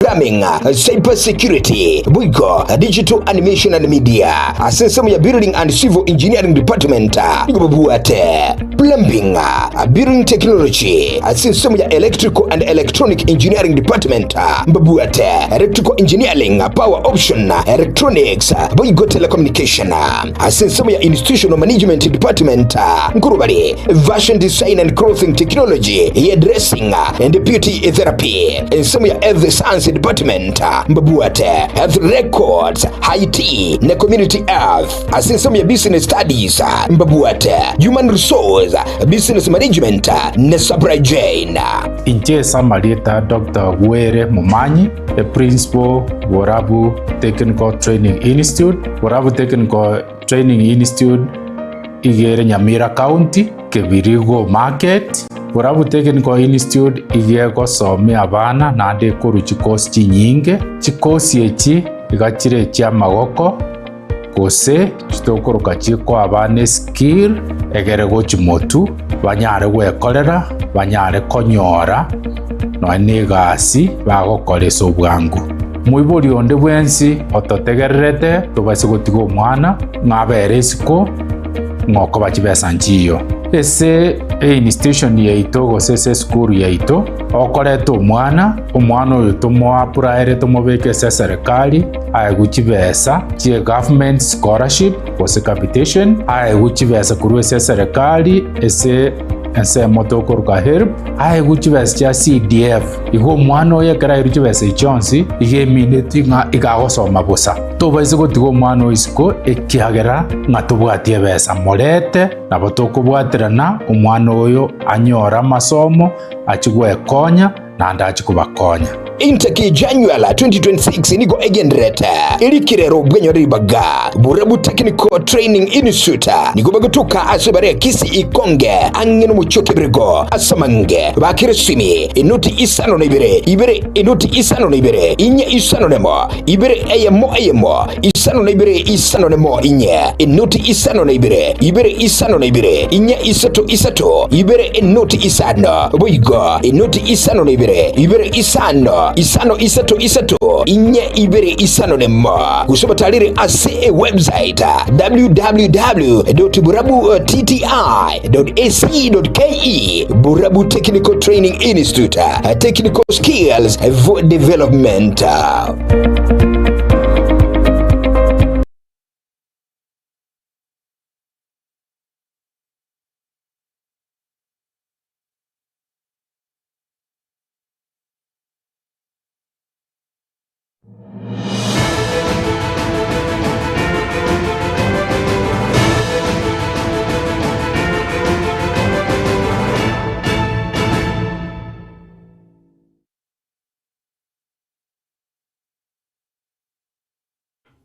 Programming, Cyber Security, boigo Digital Animation and Media. Ase ensemo ya Building and Civil Engineering Department nigo babwate Plumbing, Building Technology. Ase ensemo ya Electrical and Electronic Engineering Department mbabwate Electrical Engineering, Power Option, Electronics, boigo Telecommunication. Ase ensemo ya Institutional Management Department nkorwa bare Fashion Design and Clothing Technology, Hairdressing and Beauty Therapy. Ensemo ya Health Science Department mbabwate Health Records, IT na Community Health. Ase ensemo ya Business Studies mbabwate Human Resource, Business Management na Supply Chain. Inche ase amarieta Doctor Gwere Momanyi, the Principal, Borabu Technical Training Institute. Borabu Technical Training Institute iga ere Nyamira County, Kebirigo Market. Borabu Technical Institute iga egosomia abana naende ekorwa chikosi chinyinge. Chikosi echi iga chire echiamagoko gose chitokoroka chikoa abana eskill egere gochi motu banyare gwekorera, banyare konyora nonya na egasi bagokora ase obwango. Moibori onde bwensi ototegererete tobase gotiga omwana ng'a abere isiko ng'a okoba chibesa nchiyo. Ase einstitution yaito gose ase esukuru yaito, okoreta omwana, omwana oyo tomoapplyere tomobeke ase eserekari aegwe chibesa chie government scholarship gose capitation, aegwe chibesa korwa ase eserekari ase ensemo tokoroka HELB, aegwe chibesa chia CDF. Igo omwana oyo ekero airwe chibesa echi chionsi, iga emineti ng'a iga agosoma bosa. Tobaisa gotiga omwana oyo isiko ekiagera ng'a tobwati ebesa. Morete, nabo tokobwaterana omwana oyo anyore amasomo, achie gwekonya, naende achie kobakonya. Intake January 2026 nigo egendererete erikirero bwenyore ribaga Borabu Technical Training Institute nigo bagotoka ase bare Kisii Ikonge ang'e nomochie o Kebirigo ase amange bakire esimi enoti isano na ibere ibere enoti isano na ibere inye isano nemo ibere eyemo eyemo isano na ibere isano nemo inye enoti isano na ibere ibere isano na ibere inye isato isato ibere enoti isano boigo enoti isano na ibere ibere isano isano isato isato inye ibere isano nemo gose obatarere ase ewebsite www.burabuttti.ac.ke Burabu Technical Training Institute Technical Skills for Development.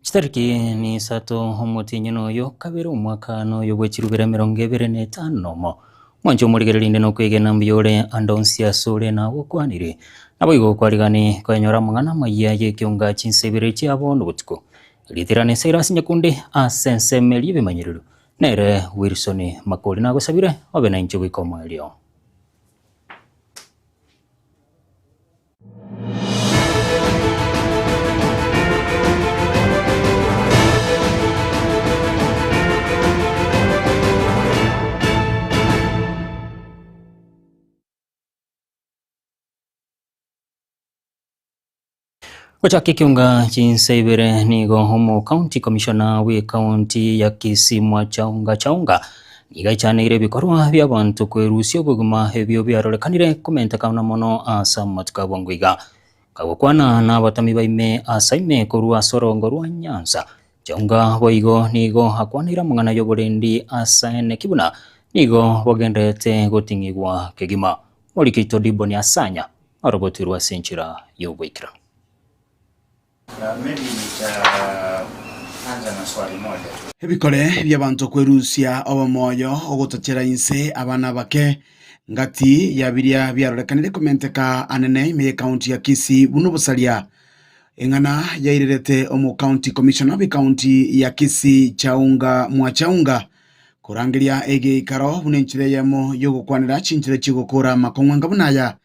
Chitariki nisato omotienyi noyo kabere omwaka noyo bwe chirubere emerongo ebere na etano nomo. Mwanche omorigereria inde nokwegena mbuya ore ande onsi ase ore nagokwanire. Naboigo kwarigani koenyora amang'ana amayia y'ekionga chinsa ibere chia bono botuko. Ritirane Silas Nyakundi ase ensemo eria y'ebimanyererio. Nere Wilson Makori nagosabire obe nainche goika omoerio. Gochaka ekiunga chinsa ibere nigo omo county commissioner bw'ecounty ya Kisii Mwachaunga Chaunga nigo aichaneire ebikorwa bi'abanto kwerusia obogima ebio biarorekanire komentekana mono ase amatuko a bwango iga. Kagokwana nabatami baime ase ime korwa ase orongo rwa Nyanza, Chaunga boigo nigo akwaneire amang'ana y'oborendi ase eneki buna nigo bogendererete goting'igwa kegima. Moriki oito Diboni Asanya Orogotirwe ase enchera y'ogoikeranu. Ebikore bi'abanto kwerusia obomoyo ogotachera inse abana abake, ngati ya biria biarorekanire komenteka anene ime y'ecounty ya Kisii buna obosaria. Eng'ana yairerete omo county commissioner bw'ecounty ya Kisii Chaunga Mwachaunga korangeria egeikaro buna enchera eyemo yogokwanera chinchera chi'ogokora amakong'u anga buna aya.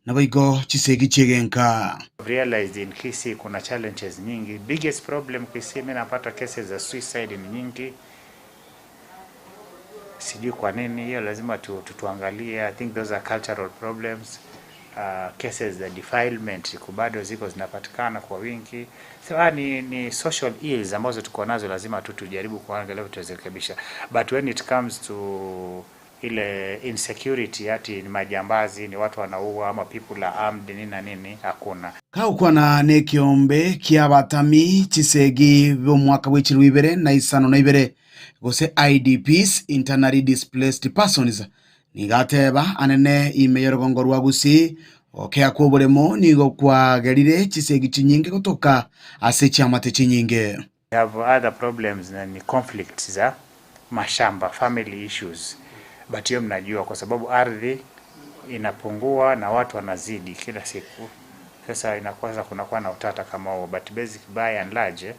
Naboigo chisegi chi'egenka. Realized in Kisii kuna challenges nyingi. Biggest problem Kisii mi napata cases za suicide ni nyingi. Sijui kwa nini hiyo, lazima tu, tu, tuangalie. I think those are cultural problems. Cases za defilement ziko bado ziko zinapatikana kwa wingi. So, ni social ills ambazo tuko nazo, lazima tu tujaribu kuangalia tuzirekebisha. But when it comes to ile insecurity ati ni majambazi, ni watu wanaua ama people are armed nini na nini, hakuna. Kagokwana nekeombe ki'abatami chisegi b'omwaka bw'echirwe ibere na isano na ibere gose IDPs, Internally Displaced Persons, nigo ateba anene ime y'orogongo rwa Gusii gokea kw'oboremo nigo kwagerire chisegi chinyinge gotoka ase chiamate chinyinge. We have other problems na ni conflicts za mashamba, family issues, but hiyo mnajua kwa sababu ardhi inapungua na watu wanazidi kila siku. Sasa inakuwa kunakuwa na utata kama huo, but basic by and large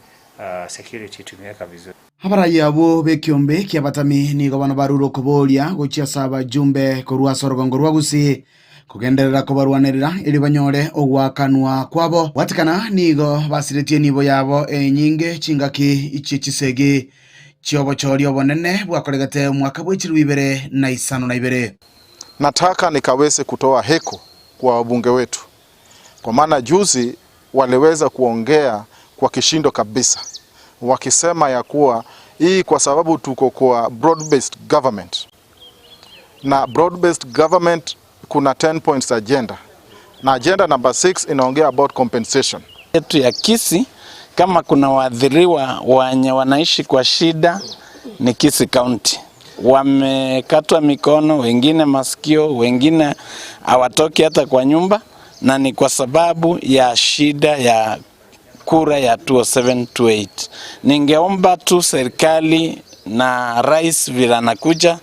security tumeweka vizuri. Abarai abwo b'ekeombe ki'abatami nigo bono barure okoboria gochia ase abajumbe korwa ase orogongo rwa Gusii kogenderera kobarwanerera erio banyore ogoakanwa kwabo. Gwatekana nigo basiretie enibo yabo enyinge chingaki chie chisegi chi'obochori obonene bwakoregete omwaka bw'echirwe ibere na isano na ibere. Nataka nikaweze kutoa heko kwa wabunge wetu, kwa maana juzi waliweza kuongea kwa kishindo kabisa, wakisema ya kuwa hii kwa sababu tuko kwa broad based government, na broad based government kuna 10 points agenda, na agenda number 6 inaongea about compensation yetu ya Kisii. Kama kuna waathiriwa wenye wanaishi kwa shida ni Kisii County. Wamekatwa mikono, wengine masikio, wengine hawatoki hata kwa nyumba, na ni kwa sababu ya shida ya kura ya 2007-28. Ningeomba tu serikali na rais vile anakuja,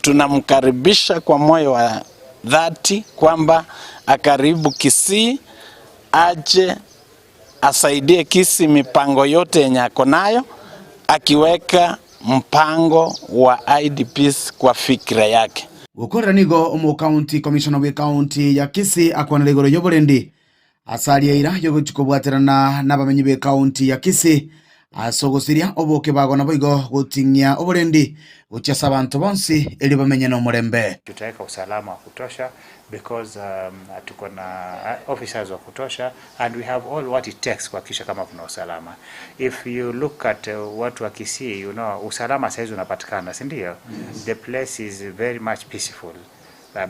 tunamkaribisha kwa moyo wa dhati kwamba akaribu Kisii, aje asaidie Kisii mipango yote yenye ako nayo, akiweka mpango wa IDPs kwa fikra yake. Gokorera nigo omo county commissioner bwe county ya Kisii akwanera igoro y'oborendi ase aria eira yogochia kobwaterana nabamenyi be county ya Kisii ase ogosiria oboke bago naboigo goting'ia oborendi gochia ase abanto bonsi erio bamenye na omorembe. Tutaweka usalama wa kutosha because tuko na officers wa kutosha and we have all what it takes kuhakikisha kama kuna usalama. If you look at watu wa Kisii, usalama saizi unapatikana, si ndio? Yes. The place is very much peaceful.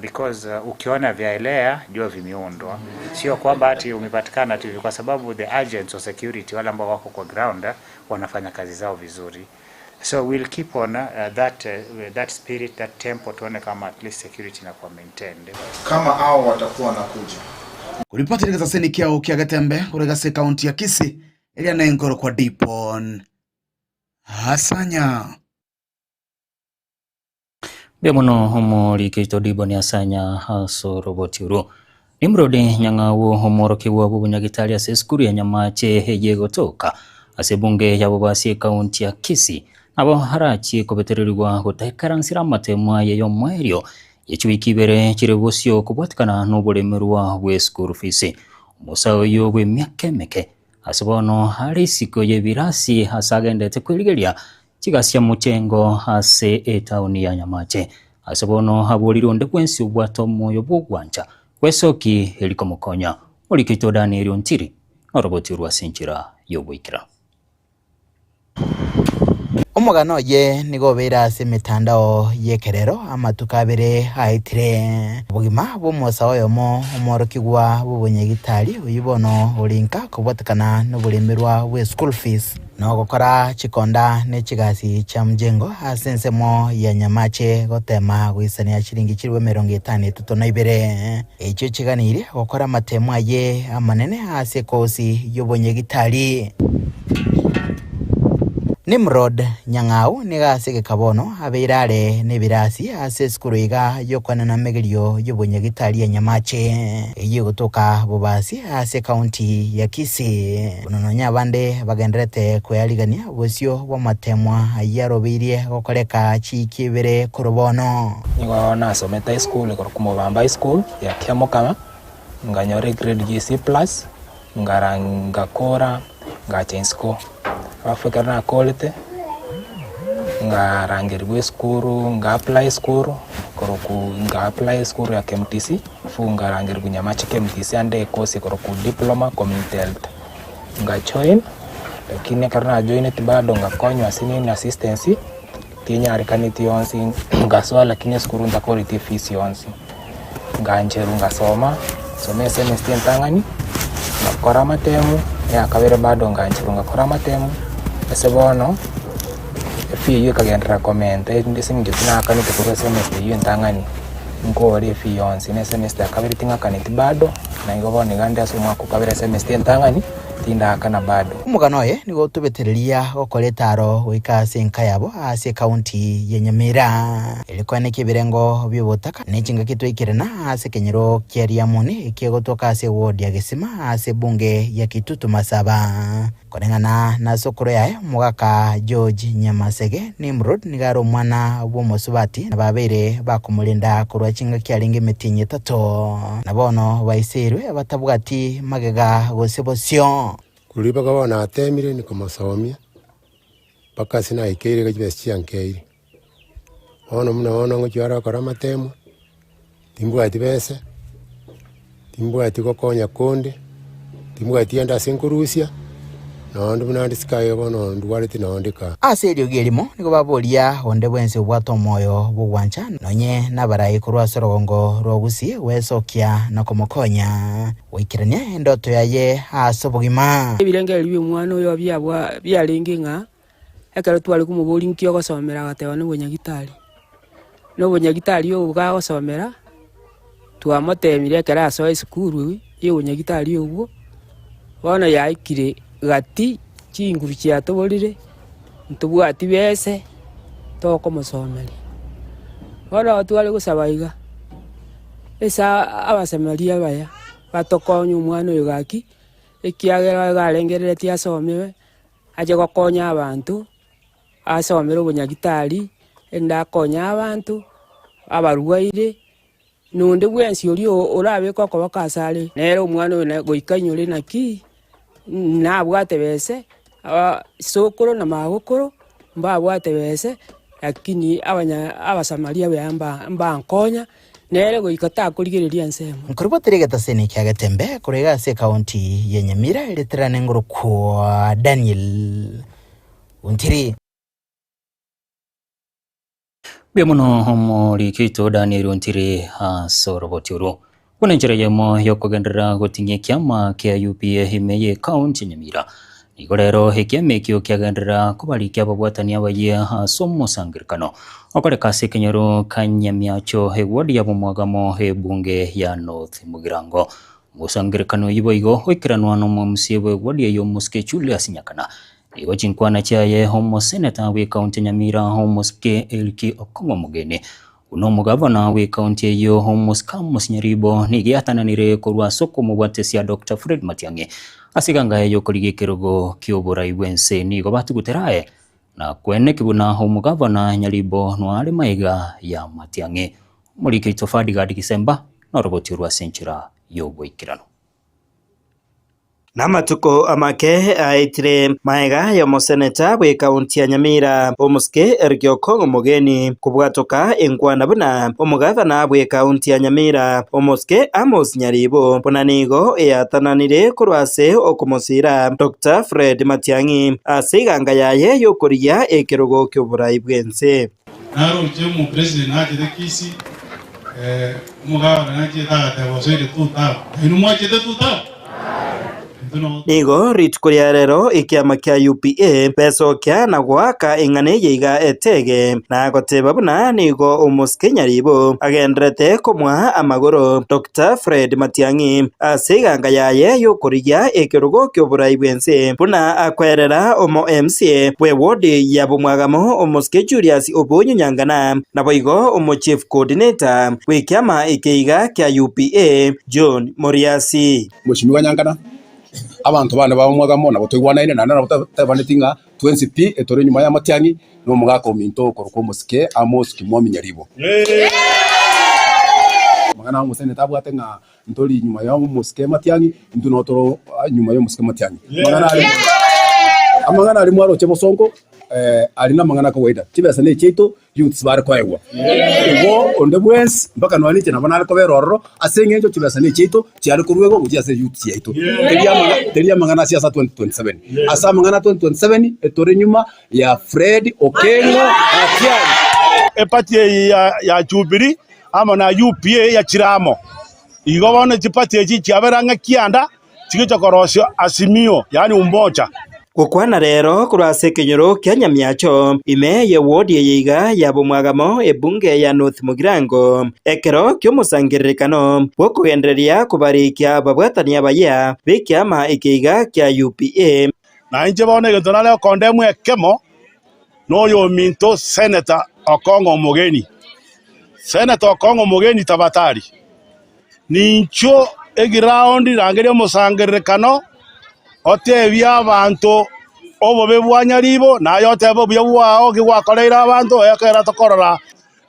Because ukiona vyaelea jua vimeundwa, sio kwamba ati umepatikana tu, kwa sababu the agents of security wale ambao wako kwa ground wanafanya kazi zao vizuri. So we'll keep on that spirit, that tempo, tuone kama at least security inakuwa maintained. Kama hao watakuwa wanakuja. Kuripoti gazeti kiao kia Gatembe kutoka kaunti ya Kisii ila na kwa Dipon Hasanya. Bia muno omorikito Dibon Asanya aso roboti uro. Nimrod Nyang'au omworokiwa bw'obunyagitari ase esukuru ya Nyamache eyegotoka ase bunge ya Bobasi kaunti ya Kisii nabo harachie kobetererigwa gotaikaransira amatemo aye y'omwerio yechiwiki ibere chire bosio kobwatikana n'oboremerwa bwe school fees. Omosa oyo bwe miaka emeke ase bono are isiko y'ebirasi ase agendete kwerigeria chigasia muchengo ase etauni ya Nyamache ase bono aborire onde bwensi obwate omoyo bw'ogwancha gwesoki erikomokonya orikito Daniel Ontiri noroboti rwa senchera y'oboikera. Omogano oye nigo obeire ase emetandao y'ekerero amatuko abere aetire obogima bwa omosa oyomo omworokigwa bwa obonyagitari oywo bono orinka kobwatekana na oboremerwa bwa eschool fees na ogokora chikonda na echigasi chia mjengo ase ensemo ya Nyamache gotema goisania chiringi chirwe emerongo etano etato na ibere echio chiganirie gokora amatemo aye amanene ase ekosi ya obonyagitari. Nimrod Nyang'au niga ase gekabono abeire are na ebirasi ase esukuru iga yokwanana megerio y'obonyagitari ya Nyamache eywo egotoka Bobasi ase county ya Kisii. Bono nonya abande bagenderete koyarigania obosio bwa amatemwa aywo arobeirie gokoreka chiiki ibere korwa bono. Nigo nasomete high school igoro Kumobamba High School ya Kiamokama. Nkanyora egrade ya C plus, nkara ngakora, ngacha isiko. Alafu ekero nakorete, nkarangerigwa esukuru, nka apply esukuru, korokwa nka apply esukuru ya KMTC, alafu nkarangerigwa Nyamache KMTC ande ecourse ekorokwa diploma community health. Nka join, lakini ekero na joineti bado ngakonywa ase nini assistance, tinyarekaneti yonsi, nkasoa lakini esukuru ntakoreti efees yonsi. Ngancherwa ngasoma, nsome esemester entang'ani, ngakora amatemu, eya kabere bado ngancherwa ngakora amatemu, ase bono, efee eywo ekagenderera komenta ase eng'encho tinaakanete korwa esemester eywo entang'ani, nkore efee yonsi, na esemester ya kabere ting'akaneti bado, na igo bono iga nde ase omwaka o kabere esemester entang'ani, tindaakana bado. Omogano oye nigo otobetereria gokora etaaro goika ase enka yabo ase ekaunti ya Nyamira. Erio koenekia ebirengo bi'obotaka ne chingaki twaikerana ase ekenyoro kia Riamoni ekegotoka ase eward ya Gesima ase ebunge ya Kitutu Masaba. Koreng'ana na sokoro yaye omogaka George Nyamasege, Nimrod nigo are omwana bw'omosubati na babeire bakomorenda korwa chingaki arenge emetienyi etato. Na bono baiseirwe batabwati magega gose bosio. Korwa mpaka bono natemire nikomosomia, mpaka ase naikeire iga chibesa chiankeire. Bono buna bono ngochia ore gokora amatemo, timbwati besa, timbwati gokonya konde, timbwati ende ase nkorusia, noonde buna ande isiko aiga bono ndwarete noonde kaa. Ase eriogi erimo nigo baboria onde bwensi obwate omoyo bw'ogwancha, nonye nabarai korwa ase orogongo rwa Gusii gwesokia na komokonya goikerania endoto yaye ase obogima. Ebirengererio bi'omwana oyo biabwa biarenge ng'a Ekero tware komoboria nki ogosomera agateba nobonyagitari, na obonyagitari obo kagosomera, twamotebire ekero asoa esukuru ya obonyagitari obwo, bono yaikire gati chinguru chiatoborire, ntobwati bese, tokomosomeria. Bono tware gosaba iga, ase abasemeria abaya, batokonye omwana oyo gaki, ekiagera iga arengereretie asomewe. Ache gokonya abanto, asomere obonyagitari, erinde akonye abanto, abarwaire, na onde bwensi oria orabeke okoboko asare, nere omwana oyo goika ainyore naki, nabwate bese, sokoro na magokoro, mbabwate bese, lakini abanya abasamaria buya mbankonya. Nere goika takorigereria ensemo. Nkorobotera egetaseni kia Getembe korwa iga ase ekaunti ya Nyamira eritirane ngorokwa Daniel Ontiri. Mbuya mono omoriki oito Daniel Ontiri ase oroboti orwo. Buna enchera eyemo yokogenderera goting'ia ekiama kia UPA ime ye ekaunti ya Nyamira. Nigo rero ekiama ekio kiagenderera kobarikia ababwatani abayia ase omosangererekano okoreka ase ekenyoro kia Nyamiacho eward ya Bomwagamo ebunge ya North Mugirango. Omosangererekano oyio boigo oikeranwa nomomca bwe eward eyio omosike Julius Nyakana. Nigo chinkwana chiaye omoseneta bwe county ya Nyamira omosike Eric Okong'o Omogeni Buna omogavana bw'ekaunti eyio Omosika Amos Nyaribo nigo eatananire korwa ase okomobwatesia Doctor Fred Matiang'i ase eganga yaye y'okorigia ekerogo ki'oborai bw'ense nigo batugutera aye na kweneki buna omogavana Nyaribo noare maega ya Matiang'i. Omoriki oito Ferdgard Gisemba noroboti orwo ase enchera y'oboikeranu. Namatuko amake aetire magega y'omoseneta bw'ekaunti ya Nyamira, Omosike Eric Okong'o Omogeni, kobwatoka enkwana buna omogavana bw'ekaunti ya Nyamira, Omosike Amos Nyaribo, buna nigo eatananire korwa ase okomosira Doctor Fred Matiang'i ase eganga yaye y'okorigia ekerogo ki'oborai bw'ense. Naroche omopresident nachete Kisii, omogavana nachete agateba osoire tutam. Nainwe mwachete tutam? Intwe nogo Nigo rituko ria rero ekiama kia UPA besokia na goaka eng'ana eye iga etege, na goteba buna nigo omosike Nyaribo agenderete komoa amagoro Doctor Fred Matiang'i ase eganga yaye y'okorigia ekerogo ki'oborai bw'ense buna akoerera omo MCA bwe ward ya Bomwagamo omosike Julius Obonyo Nyangana naboigo omo chief coordinator bw'ekiama eke iga kia UPA John Moriasi. Mheshimiwa Nyangana, abanto bane ba Omwagamo nabo toigwanaine naende nabo totebaneti ng'a twensi pi etore nyuma y'amatiang'i na omogaka ominto okorokwa omosike Amos Kimwami Nyaribo. Amang'ana omoseneta abwate ng'a ntori nyuma ya omosike Matiang'i, intwe noo toro nyuma y'omosike Matiang'i. Amang'ana aria amang'ana aria mwaroche bosongo aria namang'ana a kawaida. Chibesa ne echiaito, youths bare koegwa. Igo onde bwensi mpaka nonya ninche nabo nare kobera ororo ase eng'encho chibesa ne echiaito chiare koruegwa gochia ase youths yaito. Teri amang'a teri amang'ana ase asa 2027. Ase amang'ana a 2027 etore nyuma ya Fred Okengo Matiang'i. Eparty eye ya Jubilee amo na UPA yachire amo. Igo bono chipati echi chiabere ang'e kianda chigocha korosia Azimio, yaani umoja. Gokwana rero korwa ase ekenyoro kia Nyamiacho, ime ye ward eye iga ya Bomwagamo ebunge ya North Mugirango, ekero ki'omosangererekano bw'okogendereria kobarikia ababwatani abayia b'ekiama eke iga kia UPA. Na inche bono egento nare okondemwa ekemo noyominto Senator Okong'o Omogeni. Senator Okong'o Omogeni tabatari, ninchwo eground rangeria omosangererekano otebie abanto obobe bwa Nyaribo naye otebe obuya bwao ki gwakoreire abanto ekero tokorora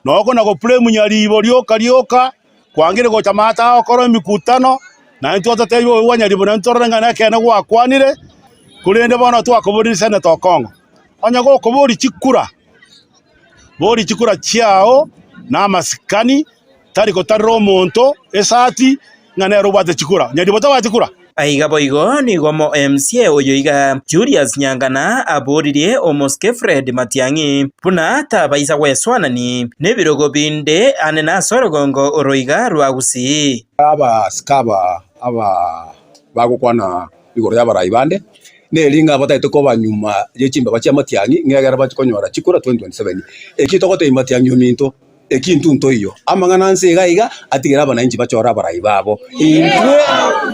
noko na goblame Nyaribo rioka rioka kwangire gocha maate agokora emekutano naintwe twatotebi obobe bwa Nyaribo naintwe torore ng'a nekeene gwakwanire korende bono twakoborire Senator Okong'o. Onye gokoboria chikura, boria chikura chiao namasikani, tari gotarera omonto esati ng'a nere obwate chikura. Nyaribo tabwati chikura. Aiga boigo nigo omo MCA oyo iga Julius Nyangana aboririe omosike Fred Matiang'i buna tabaisa gweswanani nebirogo binde ane nase orogongo oro iga rwa Gusii. Abasike aba aba bagokwana igoro y'abarai bande, neri ng'a batagete koba nyuma ye chimbaba chia Matiang'i, ng'a ekero bachia konyora chikura 2027. Eki togotebia Matiang'i ominto, eki intwe ntoiyo. Amang'ana anse iga iga, atigere abananchi bachore abarai babo. Intwe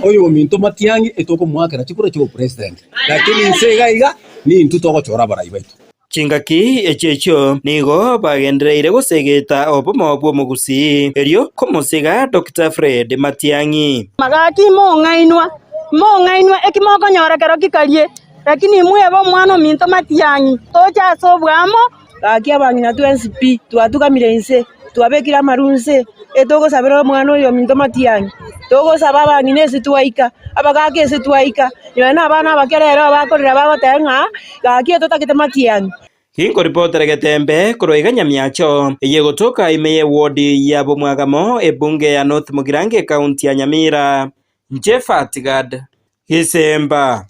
oyo ominto Matiang'i etokomoakera chikura chia obopresident, lakini inse iga iga, nintwe togochora abarai baito. Chingaki echio echio nigo bagendereire gosegeta obomo bw'omogusii, erio komosiga Doctor Fred Matiang'i. Gaki mong'ainwa, mong'ainwa, eki mokonyora kero kikarie, lakini mwebe omwana ominto Matiang'i, toche ase oboamo. Gaki abang'ina twensi pi, twatugamire inse, twabekire amaru inse, etogosabera omwana oyo ominto Matiang'i, togosaba abang'ina ase twaika, abagaka ase twaika, nonya na abana abake rero bakorera bagoteba ng'a gaki etotagete Matiang'i. Ginkoripotera Getembe korwa iga Nyamiacho, eye egotoka ime y'ewodi ya Bomwagamo, ebunge ya North Mugirango ekaunti ya Nyamira. Inche Fatgad Gisemba.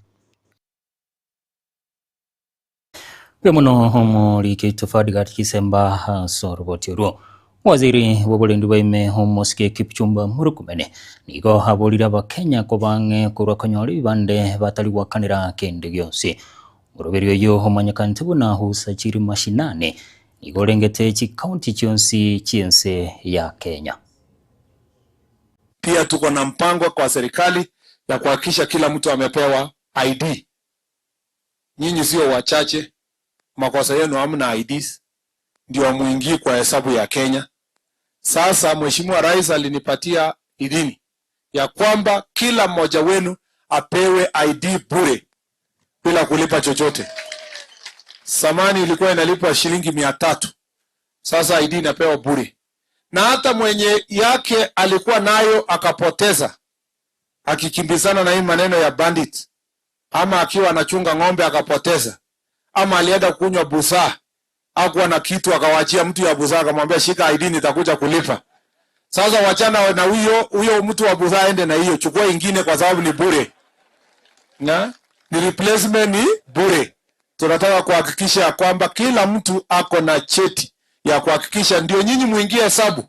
Mbuya mono omoriki oito Fadgat Kisemba ase oroboti orwo. Waziri bw'oborendi bwa ime omosike Kipchumba Murkomen nigo aborire abakenya koba ang'e korwa konyora ebibande batari gwakanera kende gionsi. Omoroberi oyio omanyekanete buna Usajili Mashinani nigo orengete chikaunti chionsi chi'ense ya Kenya. Pia tuko na mpango kwa serikali ya kuhakikisha kila mtu amepewa ID. Nyinyi sio wachache, makosa yenu hamna IDs, ndio hamuingii kwa hesabu ya Kenya. Sasa Mheshimiwa Rais alinipatia idhini ya kwamba kila mmoja wenu apewe ID bure bila kulipa chochote. Samani ilikuwa inalipwa shilingi 300, sasa ID inapewa bure, na hata mwenye yake alikuwa nayo akapoteza, akikimbizana na hii maneno ya bandit, ama akiwa anachunga ng'ombe akapoteza, ama alienda kunywa busaa, hakuwa na kitu, akawachia mtu ya busaa, akamwambia shika ID nitakuja kulipa. Sasa wachana na huyo huyo mtu wa busaa, aende na hiyo, chukua ingine kwa sababu ni bure na ni replacement ni bure. Tunataka kuhakikisha ya kwamba kila mtu ako na cheti ya kuhakikisha ndio nyinyi muingie hesabu,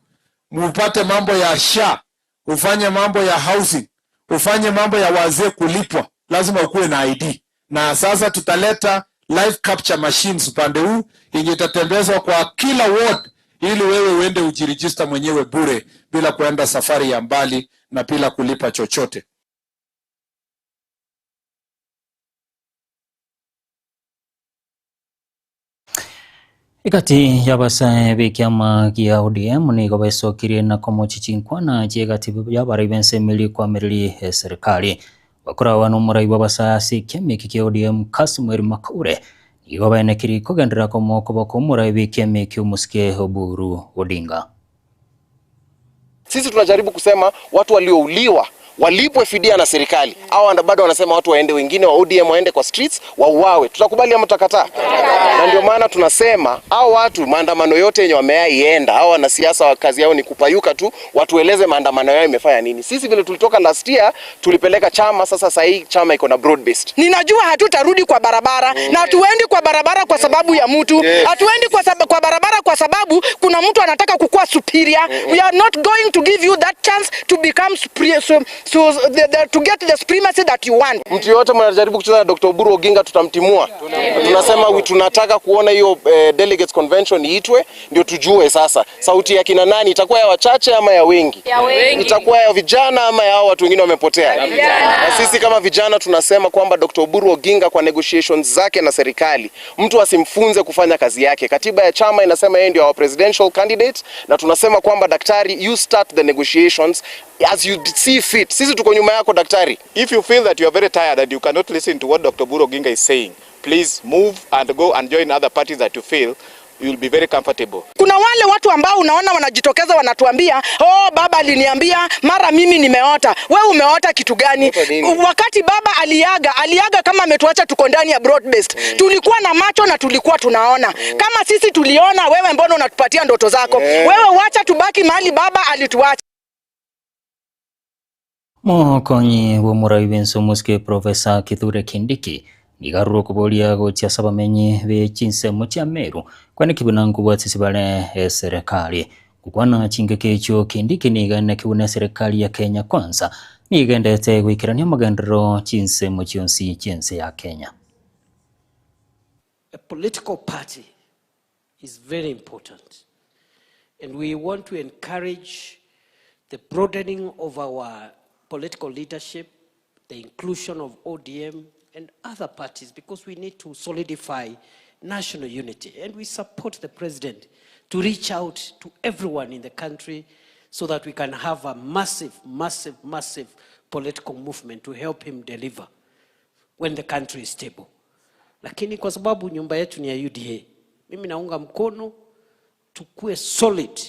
mupate mambo ya SHA, ufanye mambo ya housing, ufanye mambo ya wazee kulipwa, lazima ukuwe na ID. Na sasa tutaleta live capture machines upande huu yenye itatembezwa kwa kila ward, ili wewe uende ujiregister mwenyewe bure bila kuenda safari ya mbali na bila kulipa chochote. Egati y'abasae b'ekiama gia ODM nigo besokirie na komochia chinkwana chi'egati y'abarai b'ensemo eria ekoamereria eserikari. Bakoragwa n'omorai bw'abasae ase ekiama eke kia ODM Kasmuel Makaure nigo baenekirie kogenderera komoa okoboko omorai bw'ekiama ekio omosike Oburu Odinga. Sisi tunajaribu kusema watu waliouliwa walipwe fidia na serikali. Hao bado wanasema watu waende, wengine wa ODM waende kwa streets wauawe. Tutakubali ama tutakataa? Na ndio maana tunasema hao watu maandamano yote yenye wameaienda, hao wanasiasa wa kazi yao ni kupayuka tu, watueleze maandamano yao imefanya nini. Sisi vile tulitoka last year tulipeleka chama, sasa sasa hii chama iko na broad based. Ninajua hatutarudi kwa barabara na hatuendi kwa barabara kwa sababu ya mtu. Hatuendi kwa, kwa barabara kwa sababu kuna mtu anataka kukua superior. We are not going to give you that chance to become superior, so, so the, the, to get the supremacy that you want. Mtu yoyote mnajaribu kucheza na Dr. Oburu Oginga tutamtimua. Tunasema tunataka kuona hiyo delegates convention iitwe ndio tujue sasa sauti ya kina nani itakuwa ya wachache ama ya wengi, Ya wengi. itakuwa ya vijana ama ya hao watu wengine wamepotea. Na sisi kama vijana tunasema kwamba Dr. Oburu Oginga kwa negotiations zake na serikali, mtu asimfunze kufanya kazi yake. Katiba ya chama inasema yeye ndio our presidential candidate, na tunasema kwamba daktari, you start the negotiations as you see fit. Sisi tuko nyuma yako daktari. If you feel that you are very tired and you cannot listen to what Dr. Oburu Oginga is saying, please move and go and join other parties that you feel you will be very comfortable. Kuna wale watu ambao unaona wanajitokeza wanatuambia, oh, baba aliniambia, mara mimi nimeota. Wewe umeota kitu gani? Wakati baba aliaga, aliaga kama ametuacha tuko ndani ya broad based. Tulikuwa na macho na tulikuwa tunaona. Kama sisi tuliona, wewe mbona unatupatia ndoto zako? Wewe wacha tubaki mahali baba alituacha. Mokonyi bw'omorai bw'ense omosike Professor Kithure Kindiki nigarure okoboria gochia ase abamenyi be chinsemo chia Meru kwane kibuna nkobwatisi bare eserikali gokwana chingeko echio Kindiki niga kibuna eserikali ya Kenya Kwanza nigendete goikerania amagenderero chinsemo chionsi chiense ya Kenya. A political party is very important. And we want to encourage the broadening of our political leadership, the inclusion of ODM and other parties, because we need to solidify national unity. And we support the president to reach out to everyone in the country so that we can have a massive, massive, massive political movement to help him deliver when the country is stable. Lakini kwa sababu nyumba yetu ni ya UDA, mimi naunga mkono tukue solid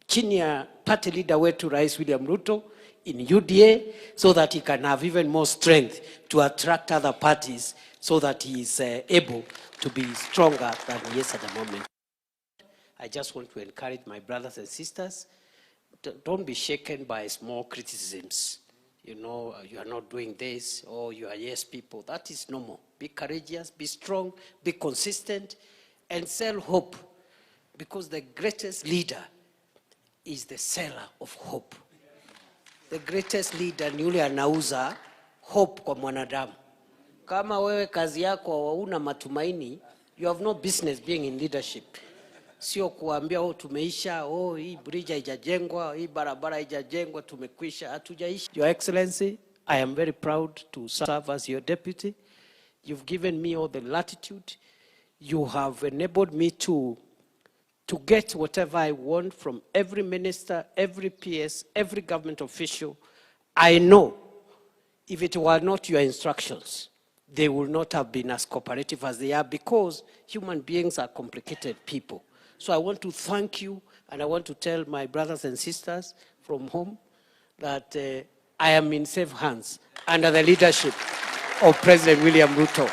chini ya party leader wetu Rais William Ruto in UDA so that he can have even more strength to attract other parties so that he is able to be stronger than he is at the moment. I just want to encourage my brothers and sisters, don't be shaken by small criticisms. You know, you are not doing this, or you are yes people. That is normal. Be courageous, be strong, be consistent, and sell hope. Because the greatest leader is the seller of hope. The greatest leader ni yule anauza hope kwa mwanadamu. Kama wewe kazi yako hauna matumaini, you have no business being in leadership. Sio kuambia oh, tumeisha, oh, hii bridge haijajengwa, hii barabara haijajengwa, tumekwisha. Hatujaisha. Your Excellency, I am very proud to serve as your deputy. You've given me all the latitude. You have enabled me to get whatever I want from every minister, every PS, every government official. I know if it were not your instructions, they would not have been as cooperative as they are, because human beings are complicated people. So I want to thank you, and I want to tell my brothers and sisters from home that I am in safe hands under the leadership of President William Ruto.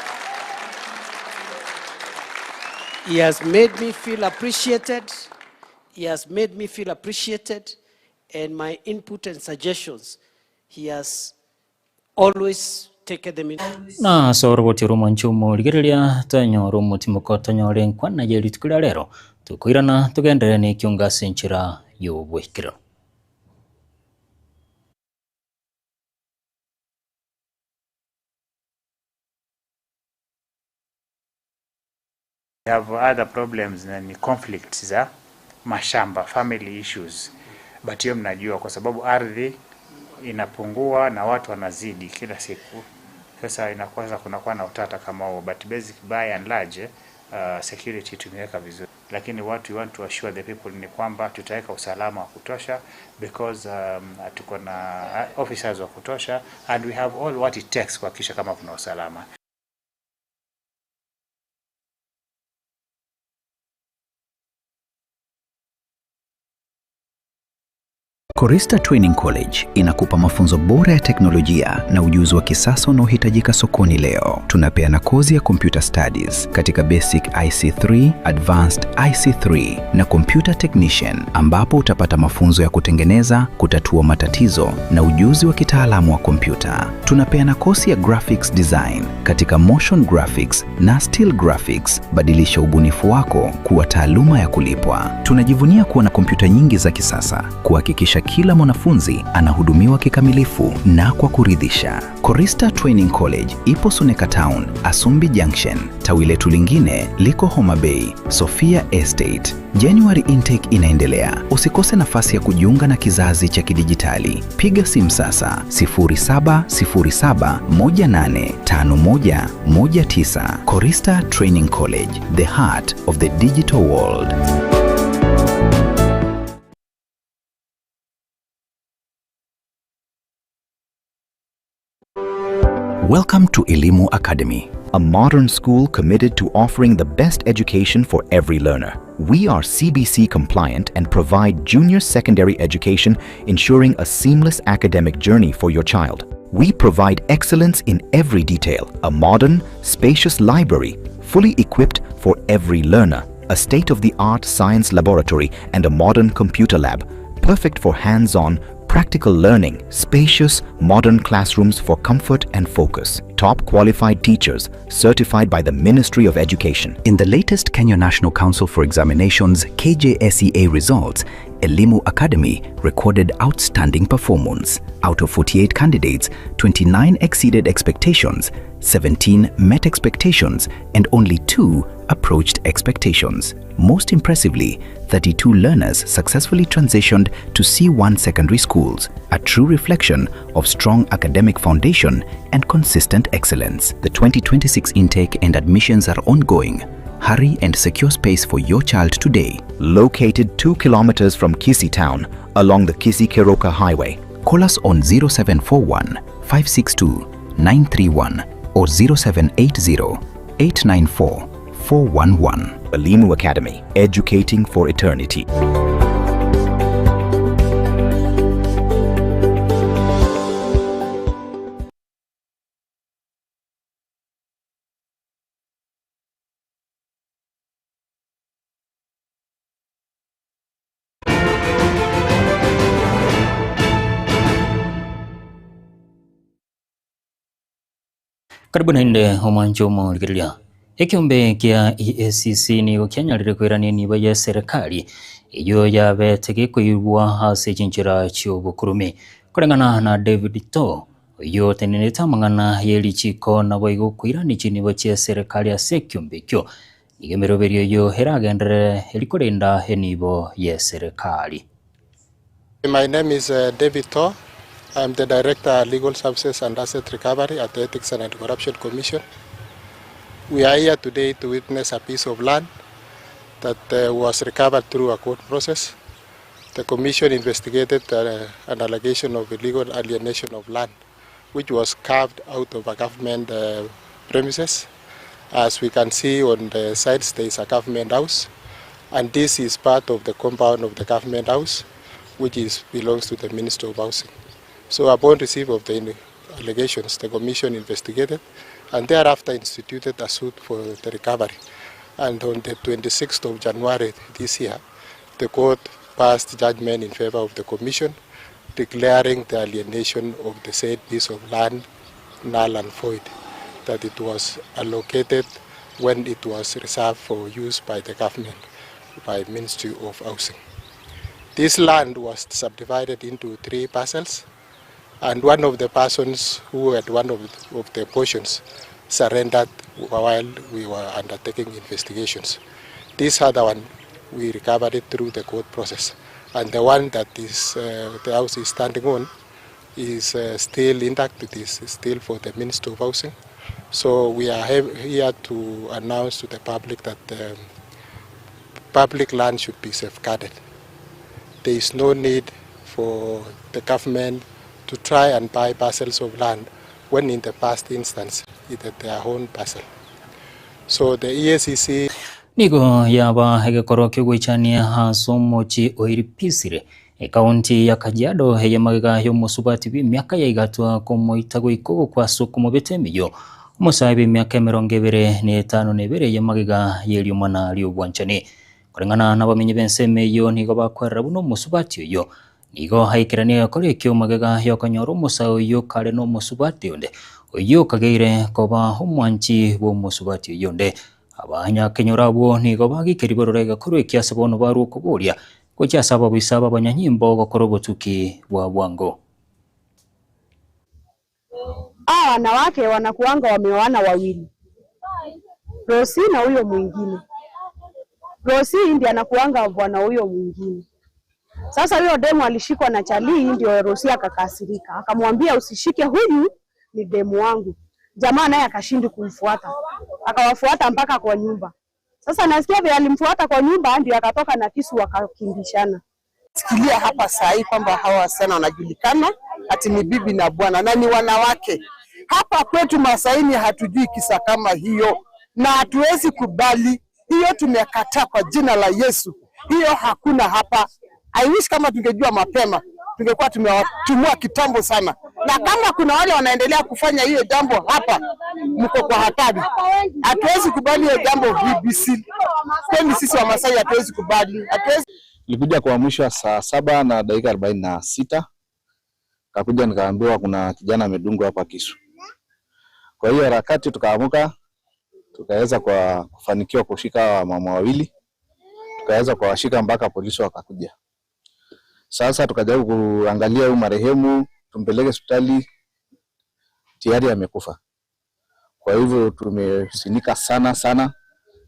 He has made me feel appreciated. He has made me feel appreciated, and my input and suggestions, he has always taken them in. Na soroboti romwanchumo rigereria tonyora omotimoko tonyore nkwana ye rituko ria rero tukoirana tugenderere na ekionga ase enchera ya obwekero. We have other problems na ni conflicts za mashamba, family issues, but hiyo mnajua kwa sababu ardhi inapungua na watu wanazidi kila siku. Sasa inakuwa kunakuwa na utata kama huo, but basic by and large security tumeweka vizuri, lakini what we want to assure the people ni kwamba tutaweka usalama wa kutosha because tuko na officers wa kutosha and we have all what it takes kuhakikisha kama kuna usalama. Korista Training College inakupa mafunzo bora ya teknolojia na ujuzi wa kisasa unaohitajika sokoni leo. Tunapeana kozi ya computer studies katika basic IC3, advanced IC3 na computer technician, ambapo utapata mafunzo ya kutengeneza, kutatua matatizo na ujuzi wa kitaalamu wa kompyuta. Tunapeana kozi ya graphics design katika motion graphics na still graphics. Badilisha ubunifu wako kuwa taaluma ya kulipwa. Tunajivunia kuwa na kompyuta nyingi za kisasa kuhakikisha kila mwanafunzi anahudumiwa kikamilifu na kwa kuridhisha. Korista Training College ipo Suneka Town, Asumbi Junction. Tawi letu lingine liko Homa Bay, Sofia Estate. January intake inaendelea. Usikose nafasi ya kujiunga na kizazi cha kidijitali. Piga simu sasa 0707185119. Korista Training College, the heart of the digital world. Welcome to Elimu Academy, a modern school committed to offering the best education for every learner. We are CBC compliant and provide junior secondary education, ensuring a seamless academic journey for your child. We provide excellence in every detail, a modern, spacious library, fully equipped for every learner, a state-of-the-art science laboratory and a modern computer lab, perfect for hands-on, practical learning, spacious, modern classrooms for comfort and focus, top qualified teachers certified by the Ministry of Education. In the latest Kenya National Council for Examinations KJSEA results, Elimu Academy recorded outstanding performance. Out of 48 candidates, 29 exceeded expectations, 17 met expectations, and only 2 approached expectations. Most impressively, 32 learners successfully transitioned to C1 secondary schools, a true reflection of strong academic foundation and consistent excellence. The 2026 intake and admissions are ongoing. Hurry and secure space for your child today. Located 2 kilometers from Kisii town along the Kisii Keroka Highway. Call us on 0741 562 931 or 0780 894 411. Elimu Academy, educating for eternity. Karibu naende omwancho omorigereria. Ekeombe kia EACC nigo kianyarire koirania enibo ye serikali eyio yabete gekoirwa ase chinchera chiobokurume. Koreng'ana na David Too oyio otenenerete amang'ana ye richiko naboigo koirania chinibo chie serikali ase ekeombe ekio. Nigo emeroberio eyio eragenderere eri korenda enibo ye serikali. My name is uh, David Too. I am the Director Legal Services and Asset Recovery at the Ethics and Anti-Corruption Commission. We are here today to witness a piece of land that uh, was recovered through a court process. The Commission investigated uh, an allegation of illegal alienation of land, which was carved out of a government uh, premises. As we can see on the sites, there is a government house, and this is part of the compound of the government house, which is, belongs to the Minister of Housing. So upon receipt of the allegations, the Commission investigated and thereafter instituted a suit for the recovery. And on the 26th of January this year, the court passed judgment in favor of the Commission, declaring the alienation of the said piece of land null and void, that it was allocated when it was reserved for use by the government, by Ministry of Housing. This land was subdivided into three parcels, and one of the persons who had one of, of the portions surrendered while we were undertaking investigations. This other one, we recovered it through the court process. And the one that is, uh, the house is standing on is uh, still intact. It is still for the Minister of Housing. So we are here to announce to the public that um, public land should be safeguarded. There is no need for the government to try and buy parcels of land when in the past instance it had their own parcel. So the EACC Nigo yaba egekorwa kiogoichania ase omochie o Iripisire. Ekaunti ya Kajiado eye magega y'omosubati bw'emiaka ya igatwa komoita goika ogokwa ase okomobeta emeyio. Omosae bw'emiaka 52 eye magega y'eriomana ri'obwanchani. Koreng'ana nabamenyi b'ensemo eyio nigo bakwerera buna omosubati oyio nigo aikeranie egekora ekio magega y'okonyora omosae oyio kare nomosubati onde, oyio okageire koba omwanchi bw'omosubati oyio onde. Abanyakenyoro abwo nigo bagikeria bororo egekorwa ekio ase bono barwa okoboria gochia ase ababisa b'abanyanyimbo gokora obotuki bwa bwango. Hawa wanawake wanakuanga wameoana wawili, Rosi na huyo mwingine. Rosi ndiye anakuanga bwana huyo mwingine. Sasa huyo demu alishikwa na Chalii, ndio Rosi akakasirika, akamwambia usishike huyu, ni demu wangu. Jamaa naye akashindi kumfuata, akawafuata mpaka kwa nyumba. Sasa nasikia vile alimfuata kwa nyumba, ndio akatoka na kisu wakakimbishana. Sikilia hapa saa hii kwamba hawa wasichana wanajulikana ati ni bibi na bwana na ni wanawake. Hapa kwetu Masaini hatujui kisa kama hiyo, na hatuwezi kubali hiyo. Tumekataa kwa jina la Yesu, hiyo hakuna hapa. I wish kama tungejua mapema tungekuwa tumewatumua kitambo sana, na kama kuna wale wanaendelea kufanya hiyo jambo hapa, mko kwa hatari. Hatuwezi kubali hiyo jambo BBC. Kweli sisi Wamasai hatuwezi kubali, hatuwezi Nilikuja kuamshwa saa 7:46, kakuja nikaambiwa kuna kijana amedungwa hapa kisu. Kwa hiyo harakati tukaamuka, tukaweza kwa kufanikiwa kushika mama wawili, tukaweza kuwashika mpaka polisi wakakuja. Sasa tukajaribu kuangalia huyu marehemu tumpeleke hospitali, tayari amekufa. Kwa hivyo tumesinika sana sana,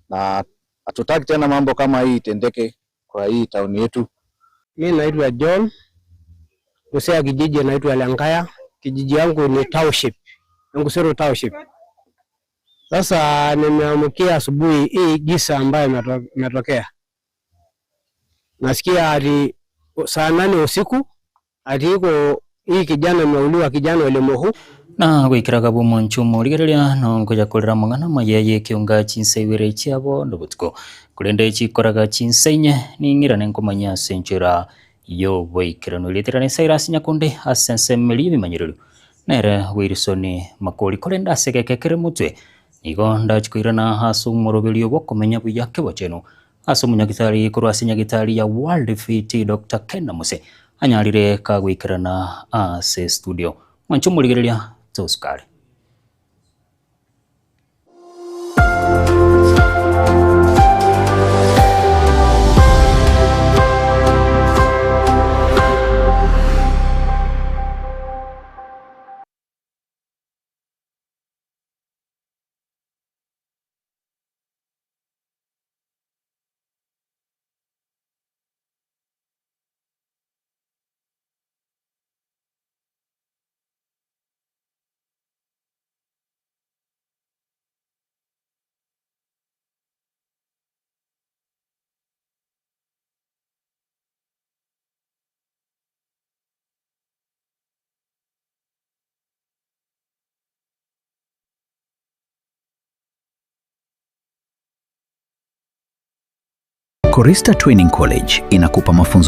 na hatutaki tena mambo kama hii itendeke kwa hii tauni yetu. Mi naitwa John mzee ya kijiji naitwa Lenkaya. Kijiji yangu ni township, Ngusero township. Sasa nimeamkia asubuhi hii giza ambayo imetokea, nasikia ati saa 8 usiku ati iko hii kijana imeuliwa, kijana Olemohu Na gwikiraga bwomoncho omorigereria nongoja korera amang'ana amaya ya ekeonga chinsa ibere chiabo nobotuko korende chikoraga chinsa inye ning'irane nkomanya ase enchera yoboikeranu rietera ne Cyrus Nyakonde ase ensemeri y'ebimanyererio nere Wilson Makori korende ase egeke kere motwe nigo ndachikoirana ase omoroberio bwokomenya buya kebochenu ase omonyagitari korwa ase nyagitari ya World Fit Dr. Ken Muse anyarire kagwikerana ase studio mwancho omorigereria tosukare. Korista Training College inakupa mafunzo